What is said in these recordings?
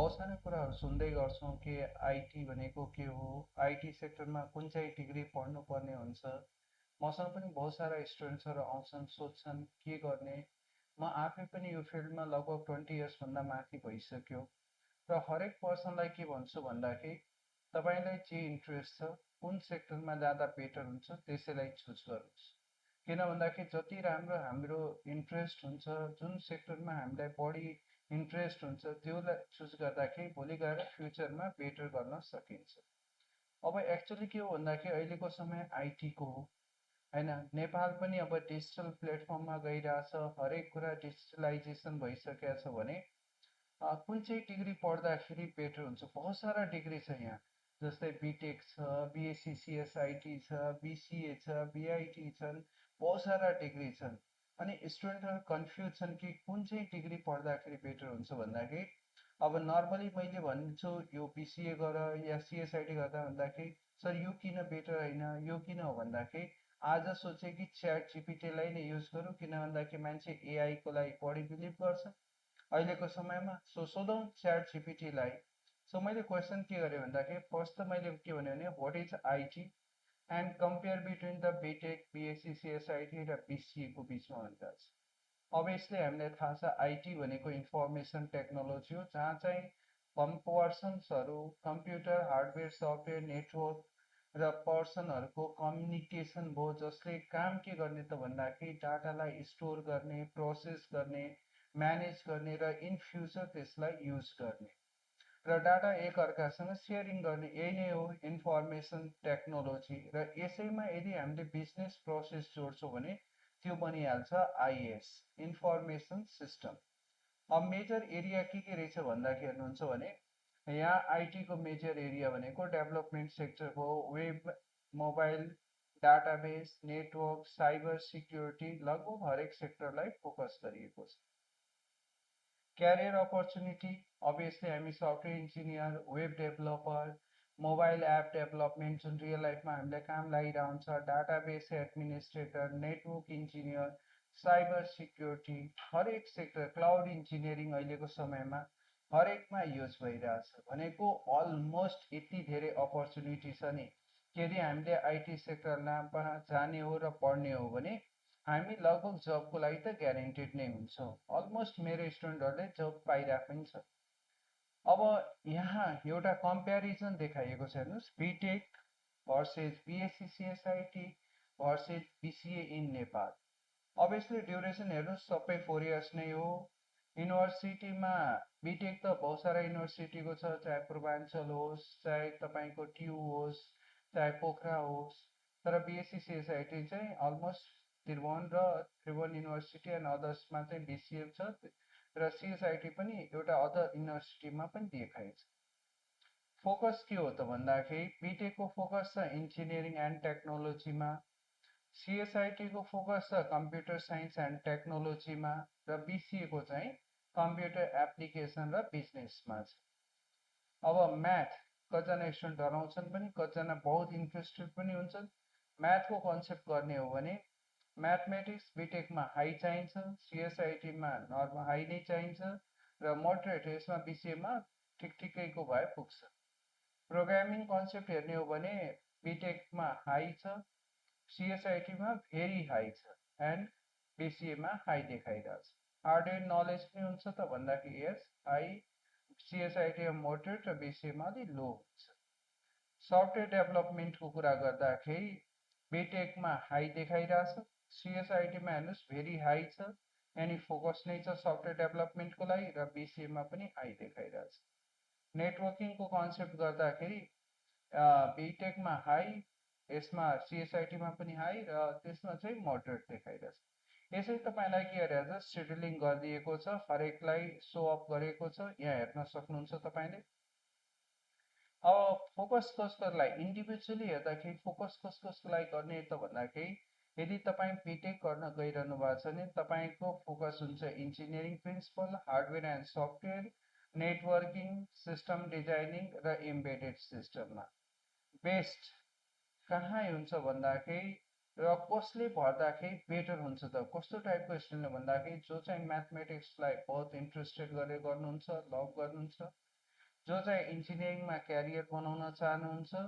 बहुत सारा कुराहरू सुन्दै गर्छौँ कि आइटी भनेको के हो, आइटी सेक्टरमा कुन चाहिँ डिग्री पढ्नुपर्ने हुन्छ। मसँग पनि बहुत सारा स्टुडेन्ट्सहरू आउँछन्, सोध्छन् के गर्ने। म आफै पनि यो फिल्डमा लगभग 20 इयर्सभन्दा माथि भइसक्यो र हरेक पर्सनलाई के भन्छु भन्दाखेरि तपाईँलाई जे इन्ट्रेस्ट छ, कुन सेक्टरमा जाँदा बेटर हुन्छ त्यसैलाई चुज गर्नुहोस्। किन भन्दाखेरि जति राम्रो हाम्रो इन्ट्रेस्ट हुन्छ, जुन सेक्टरमा हामीलाई बढी इन्ट्रेस्ट हुन्छ त्योलाई चुज गर्दाखेरि भोलि गएर फ्युचरमा बेटर गर्न सकिन्छ। अब एक्चुअली के हो भन्दाखेरि अहिलेको समय आइटीको हो होइन। नेपाल पनि अब डिजिटल प्लेटफर्ममा गइरहेछ, हरेक कुरा डिजिटलाइजेसन भइसकेको छ भने कुन चाहिँ डिग्री पढ्दाखेरि बेटर हुन्छ। बहुत सारा डिग्री छ यहाँ, जस्तै बिटेक छ, बिएससी सिएसआइटी छ, बिसिए छ, बिआइटी छन्, बहुत सारा डिग्री छन्। अनि स्टुडेन्टहरू कन्फ्युज छन् कि कुन चाहिँ डिग्री पढ्दाखेरि बेटर हुन्छ भन्दाखेरि अब नर्मली मैले भन्छु यो बिसिए गर या सिएसआइटी गर्दा भन्दाखेरि सर यो किन बेटर होइन, यो किन हो भन्दाखेरि आज सोचे कि च्याट जिपिटीलाई नै युज गरौँ, किन भन्दाखेरि मान्छे एआईको लागि बढी बिलिभ गर्छ अहिलेको समयमा। सोधौँ च्याट जिपिटीलाई। सो मैले क्वेसन के गरेँ भन्दाखेरि फर्स्ट त मैले के भने what is IT and compare between the BTech BSc CSIT र बिसिएको बिचमा भनेर छ। अभियसली हामीलाई थाहा छ आइटी भनेको इन्फर्मेसन टेक्नोलोजी हो, जहाँ चाहिँ पर्सन्सहरू कम्प्युटर हार्डवेयर सफ्टवेयर नेटवर्क र पर्सनहरूको कम्युनिकेसन भयो, जसले काम के गर्ने त भन्दाखेरि डाटालाई स्टोर गर्ने, प्रोसेस गर्ने, म्यानेज गर्ने र इन फ्युचर त्यसलाई युज गर्ने र डाटा एक अर्कासँग सेयरिङ गर्ने, यही नै हो इन्फर्मेसन टेक्नोलोजी। र यसैमा यदि हामीले बिजनेस प्रोसेस जोड्छौँ भने त्यो बनिहाल्छ आइएस, इन्फर्मेसन सिस्टम। अब मेजर एरिया के रहेछ भन्दाखेरि हेर्नुहुन्छ भने यहाँ आइटीको मेजर एरिया भनेको डेभलपमेन्ट सेक्टर भयो, web, mobile, database, network, cyber security, लगभग हरेक सेक्टरलाई फोकस गरिएको छ। क्यारियर अपर्च्युनिटी अभियसली हामी software engineer, web developer, mobile app development जुन रियल लाइफमा हामीलाई काम लागिरहेको हुन्छ, database administrator, network engineer, cyber security, हरेक सेक्टर, क्लाउड इन्जिनियरिङ अहिलेको समयमा हरेकमा युज भइरहेछ भनेको अलमोस्ट यति धेरै अपर्च्युनिटी छ नि। यदि हामीले आइटी सेक्टरमा जाने हो र पढ्ने हो भने हामी लगभग जबको लागि त ग्यारेन्टेड नै हुन्छौँ। अलमोस्ट मेरो स्टुडेन्टहरूले जब पाइरहेको पनि छ। अब यहाँ एउटा कम्पेरिजन देखाइएको छ, हेर्नुहोस् BTech versus BSc CSIT versus BCA in Nepal. Obviously duration हेर्नुहोस् सबै 4 इयर्स नै हो। युनिभर्सिटीमा बिटेक त बहुत सारा युनिभर्सिटीको छ, चाहे पूर्वाञ्चल होस्, चाहे तपाईँको ट्यु होस्, चाहे पोखरा होस्। तर बिएससी सिएसआइटी चाहिँ अलमोस्ट त्रिभुवन युनिभर्सिटी एन्ड अदर्समा चाहिँ बिसिए छ र सिएसआइटी पनि एउटा अदर युनिभर्सिटीमा पनि देखाएको छ। फोकस के हो त भन्दाखेरि बिटेकको फोकस छ इन्जिनियरिङ एन्ड टेक्नोलोजीमा, सिएसआइटीको फोकस छ कम्प्युटर साइन्स एन्ड टेक्नोलोजीमा र बिसिएको चाहिँ कम्प्युटर एप्लिकेसन र बिजनेसमा छ। अब म्याथ कतिजना स्टुडेन्ट डराउँछन् पनि, कतिजना बहुत इन्ट्रेस्टेड पनि हुन्छन्। म्याथको कन्सेप्ट गर्ने हो भने म्याथमेटिक्स बिटेकमा हाई चाहिन्छ, सिएसआइटीमा नर्मल हाई नै चाहिन्छ र मोडरेट यसमा बिसिएमा ठिक ठिकैको भए पुग्छ। प्रोग्रामिङ कन्सेप्ट हेर्ने हो भने बिटेकमा हाई छ, सिएसआइटीमा भेरी हाई छ एन्ड बिसिएमा हाई देखाइरहेछ। हार्डवेयर नलेज पनि हुन्छ त भन्दाखेरि यस हाई, सिएसआइटीमा मोडरेट र बिसिएमा अलि लो हुन्छ। सफ्टवेयर डेभलपमेन्टको कुरा गर्दाखेरि बिटेकमा हाई देखाइरहेछ, सिएसआइटीमा हेर्नुहोस् भेरी हाई छ, यानि फोकस नै छ सफ्टवेयर डेभलपमेन्टको लागि र बिसिएमा पनि हाई देखाइरहेछ। नेटवर्किङको कन्सेप्ट गर्दाखेरि बिटेकमा हाई, यसमा सिएसआइटीमा पनि हाई र त्यसमा चाहिँ मोडरेट देखाइरहेछ। यसै तपाईँलाई के गरेर सेड्युलिङ गरिदिएको छ, हरेकलाई सो अप गरेको छ, यहाँ हेर्न सक्नुहुन्छ तपाईँले। अब फोकस कसलाई इन्डिभिजुअली हेर्दाखेरि फोकस कसको लागि गर्ने त भन्दाखेरि यदि तपाईँ बिटेक गर्न गइरहनु भएको छ भने तपाईँको फोकस हुन्छ engineering principle, hardware and software, networking, system designing र एम्बेडेड सिस्टममा। बेस्ट कहाँ हुन्छ भन्दाखेरि र कसले पढ्दाखेरि बेटर हुन्छ त, कस्तो टाइपको स्टुडेन्ट भन्दाखेरि जो चाहिँ म्याथमेटिक्सलाई बहुत इन्ट्रेस्टेड गरेर गर्नुहुन्छ, लभ गर्नुहुन्छ, जो चाहिँ इन्जिनियरिङमा क्यारियर बनाउन चाहनुहुन्छ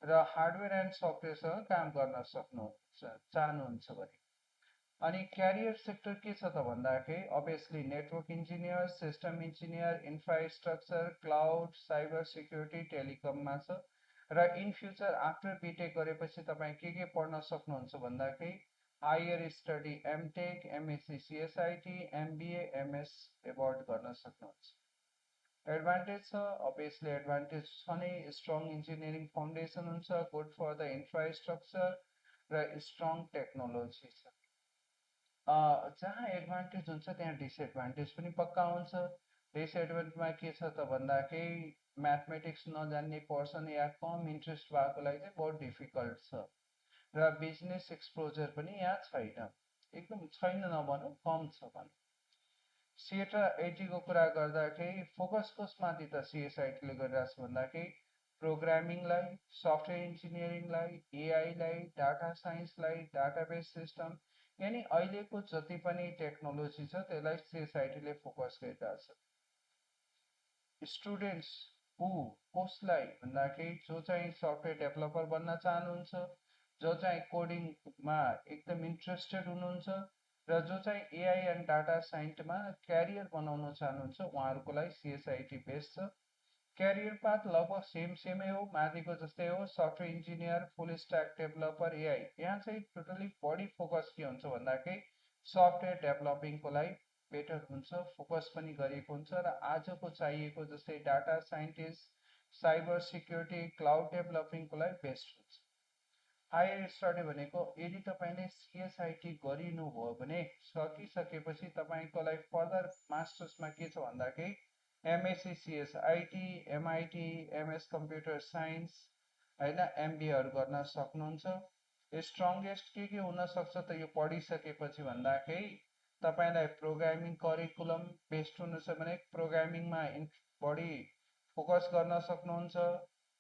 र हार्डवेयर एन्ड सफ्टवेयरसँग काम गर्न चाहनुहुन्छ भने। अनि क्यारियर सेक्टर के छ त भन्दाखेरि obviously network engineer, system engineer, infrastructure, cloud, cyber security, टेलिकममा छ। र इन फ्युचर आफ्टर बिटेक गरेपछि तपाईँ के पढ्न सक्नुहुन्छ भन्दाखेरि higher study MTech, MSc CSIT, MBA, MS abroad गर्न सक्नुहुन्छ। एडभान्टेज छ, अभियसली एडभान्टेज छ नै, स्ट्रङ इन्जिनियरिङ फाउन्डेसन हुन्छ, गुड फर द इन्फ्रास्ट्रक्चर र स्ट्रङ टेक्नोलोजी छ। जहाँ एडभान्टेज हुन्छ त्यहाँ डिसएडभान्टेज पनि पक्का हुन्छ। डिसएडभान्टेजमा के छ त भन्दाखेरि म्याथमेटिक्स नजान्ने पर्सन या कम इन्ट्रेस्ट भएकोलाई चाहिँ बहुत डिफिकल्ट छ र बिजनेस एक्सपोजर पनि यहाँ छैन, एकदम छैन नभनौँ, कम छ भनौँ। सिएट र एटीको कुरा गर्दाखेरि फोकस कसमाथि त सिएसआइटीले गरिरहेको छ भन्दाखेरि प्रोग्रामिङलाई, सफ्टवेयर इन्जिनियरिङलाई, एआईलाई, डाटा साइन्सलाई, डाटाबेस सिस्टम, यानि अहिलेको जति पनि टेक्नोलोजी छ त्यसलाई सिएसआइटीले फोकस गरिरहेछ। स्टुडेन्ट्स कसलाई भन्दाखेरि जो चाहिँ सफ्टवेयर डेभलपर बन्न चाहनुहुन्छ, जो चाहिँ कोडिङमा एकदम इन्ट्रेस्टेड हुनुहुन्छ र जो चाहिँ एआई एन्ड डाटा साइन्समा क्यारियर बनाउन चाहनुहुन्छ उहाँहरूको लागि सिएसआइटी बेस्ट छ। क्यारियर पाथ लगभग सेमै हो, माथिको जस्तै हो, सफ्टवेयर इन्जिनियर, फुल स्ट्याक डेभलपर, एआई। यहाँ चाहिँ टोटली बढी फोकस के हुन्छ भन्दाखेरि सफ्टवेयर डेभलपिङको लागि बेटर हुन्छ, फोकस पनि गरिएको हुन्छ र आजको चाहिएको जस्तै data scientist, cyber security, cloud डेभलपिङको लागि बेस्ट हुन्छ। हायर स्टडी भनेको यदि तपाईँले सिएसआइटी गरिनुभयो भने सकिसकेपछि तपाईँको लागि फर्दर मास्टर्समा के छ भन्दाखेरि MSc CSIT, MIT, MS computer science होइन, एमबिएहरू गर्न सक्नुहुन्छ। स्ट्रङ्गेस्ट के हुनसक्छ त यो पढिसकेपछि भन्दाखेरि तपाईँलाई प्रोग्रामिङ करिकुलम बेस्ट हुनुहुन्छ भने प्रोग्रामिङमा बढी फोकस गर्न सक्नुहुन्छ,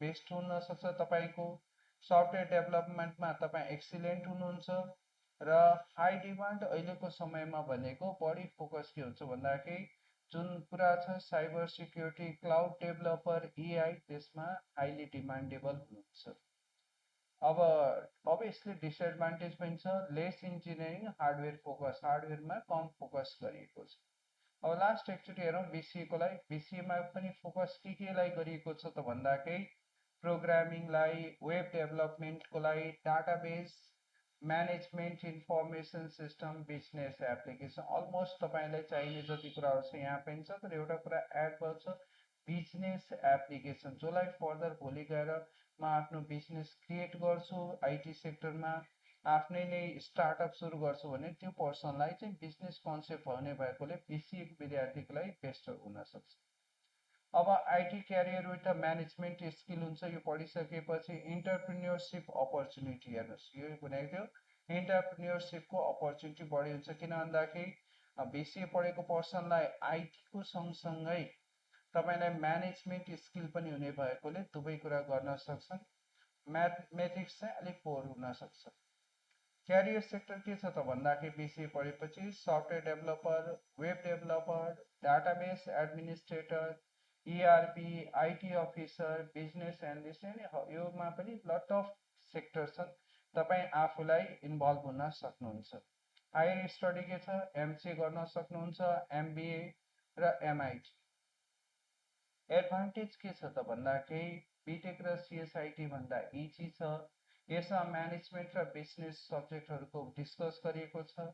बेस्ट हुनसक्छ तपाईँको। सफ्टवेयर डेभलपमेन्टमा तपाईँ एक्सिलेन्ट हुनुहुन्छ र हाई डिमान्ड अहिलेको समयमा भनेको बढी फोकस के हुन्छ भन्दाखेरि जुन कुरा छ cyber security, cloud developer, AI, त्यसमा हाइली डिमान्डेबल हुनुहुन्छ। अब अभियसली डिसएडभान्टेज पनि छ, लेस इन्जिनियरिङ, हार्डवेयर फोकस, हार्डवेयरमा कम फोकस गरिएको छ। अब लास्ट एकचोटि हेरौँ बिसिएको लागि। बिसिएमा पनि फोकस केलाई गरिएको छ त भन्दाखेरि प्रोग्रामिङलाई, वेब डेभलपमेन्टको लागि, database management, information system, business application, almost तपाईँलाई चाहिने जति कुराहरू छ यहाँ पनि छ। तर एउटा कुरा एड भएको छ, बिजनेस एप्लिकेसन, जसलाई फर्दर भोलि गएर म आफ्नो बिजनेस क्रिएट गर्छु, आइटी सेक्टरमा आफ्नै नै स्टार्टअप सुरु गर्छु भने त्यो पर्सनलाई चाहिँ बिजनेस कन्सेप्ट हुने भएकोले बिसिएको विद्यार्थीको लागि बेस्ट हुनसक्छ। अब IT career with the management skill हुन्छ, यो पढिसकेपछि इन्टरप्रिन्योरसिप अपर्च्युनिटी हेर्नुहोस्, यो भनेको थियो इन्टरप्रिन्योरसिपको अपर्च्युनिटी बढी हुन्छ। किन भन्दाखेरि बिसिए पढेको पर्सनलाई आइटीको सँगसँगै तपाईँलाई म्यानेजमेन्ट स्किल पनि हुने भएकोले दुवै कुरा गर्न सक्छन्। म्याथमेटिक्स चाहिँ अलिक पोर हुनसक्छ। क्यारियर सेक्टर के छ त भन्दाखेरि बिसिए पढेपछि software developer, web developer, database administrator, ERP, IT officer, business analyst, योमा पनि लट अफ सेक्टर छन्, तपाईँ आफूलाई इन्भल्भ हुन सक्नुहुन्छ। हायर स्टडी के छ, एमसिए गर्न सक्नुहुन्छ, एमबिए र एमआइटी। एडभान्टेज के छ त भन्दाखेरि बिटेक र सिएसआइटी भन्दा इजी छ, यसमा म्यानेजमेन्ट र बिजनेस सब्जेक्टहरूको डिस्कस गरिएको छ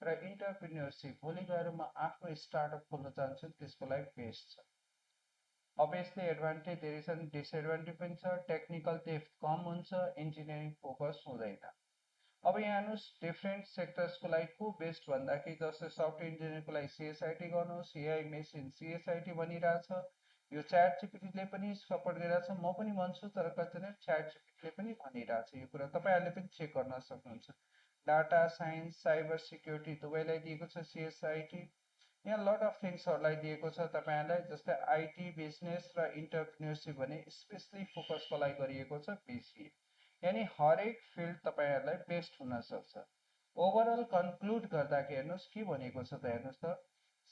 र इन्टरप्रिन्योरसिप, भोलि गएर म आफ्नो स्टार्टअप खोल्न चाहन्छु त्यसको लागि बेस्ट छ। अभियसली एडभान्टेज धेरै छन्, डिसएडभान्टेज पनि छ। टेक्निकल डेप्थ कम हुन्छ, इन्जिनियरिङ फोकस हुँदैन। अब यहाँ हेर्नुहोस् डिफ्रेन्ट सेक्टर्सको लागि को बेस्ट भन्दाखेरि जस्तै सफ्टवेयर इन्जिनियरको लागि सिएसआइटी गर्नुहोस्, एआई मेसिन सिएसआइटी भनिरहेछ, यो च्याट जिपिटीले पनि सपोर्ट गरिरहेछ, म पनि भन्छु, तर कतिजना च्याट जिपिटीले पनि भनिरहेछ यो कुरा, तपाईँहरूले पनि चेक गर्न सक्नुहुन्छ। डाटा साइन्स, साइबर सिक्युरिटी दुवैलाई दिएको छ सिएसआइटी। यहाँ लट अफ थिङ्सहरूलाई दिएको छ तपाईँहरूलाई, जस्तै आइटी, बिजनेस र इन्टरप्रिन्योरसिप भने स्पेसली फोकसको लागि गरिएको छ बिसिए, यानि हरेक फिल्ड तपाईँहरूलाई बेस्ट हुनसक्छ। ओभरअल कन्क्लुड गर्दाखेरि हेर्नुहोस् के भनेको छ त हेर्नुहोस् त,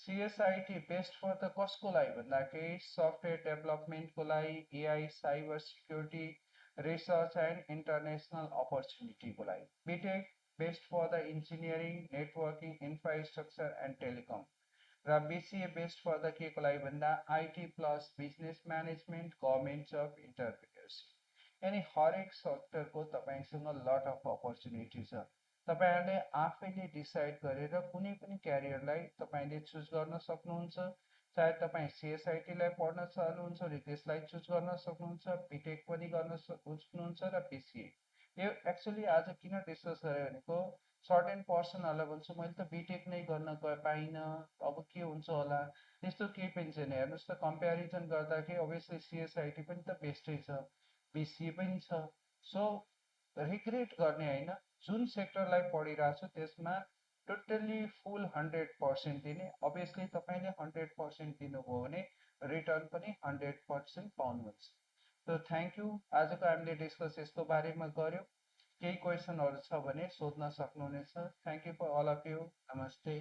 सिएसआइटी बेस्ट फर द कसको लागि भन्दाखेरि सफ्टवेयर डेभलपमेन्टको लागि, AI, cyber security, research and international अपर्च्युनिटीको लागि। BTech best for the engineering, networking, infrastructure and telecom. र बिसिए बेस्ट फर द के को लागि भन्दा IT plus business management, government job, entrepreneurship. यानि हरेक सेक्टरको तपाईँसँग लट अफ अपर्च्युनिटी छ। तपाईँहरूले आफैले डिसाइड गरेर कुनै पनि क्यारियरलाई तपाईँले चुज गर्न सक्नुहुन्छ। चाहे तपाईँ सिएसआइटीलाई पढ्न चाहनुहुन्छ भने त्यसलाई चुज गर्न सक्नुहुन्छ, बिटेक पनि गर्न सक्नुहुन्छ र बिसिए। यो एक्चुअली आज किन डिस्कस गरेँ भनेको सर्टेन पर्सनहरूलाई भन्छु मैले त बिटेक नै गर्न पाइनँ, अब के हुन्छ होला, त्यस्तो केही पनि छैन। हेर्नुहोस् त कम्पेरिजन गर्दाखेरि अभियसली सिएसआइटी पनि त बेस्टै छ, बिसिए पनि छ। सो रिग्रेट गर्ने होइन, जुन सेक्टरलाई पढिरहेको छु त्यसमा टोटल्ली फुल 100% दिने। अभियसली तपाईँले 100% दिनुभयो भने रिटर्न पनि 100% पाउनुहुन्छ। So thank you. आजको हामीले डिस्कस यसको बारेमा गऱ्यौँ। केही क्वेसनहरू छ भने सोध्न सक्नुहुनेछ। Thank you for all of you. नमस्ते।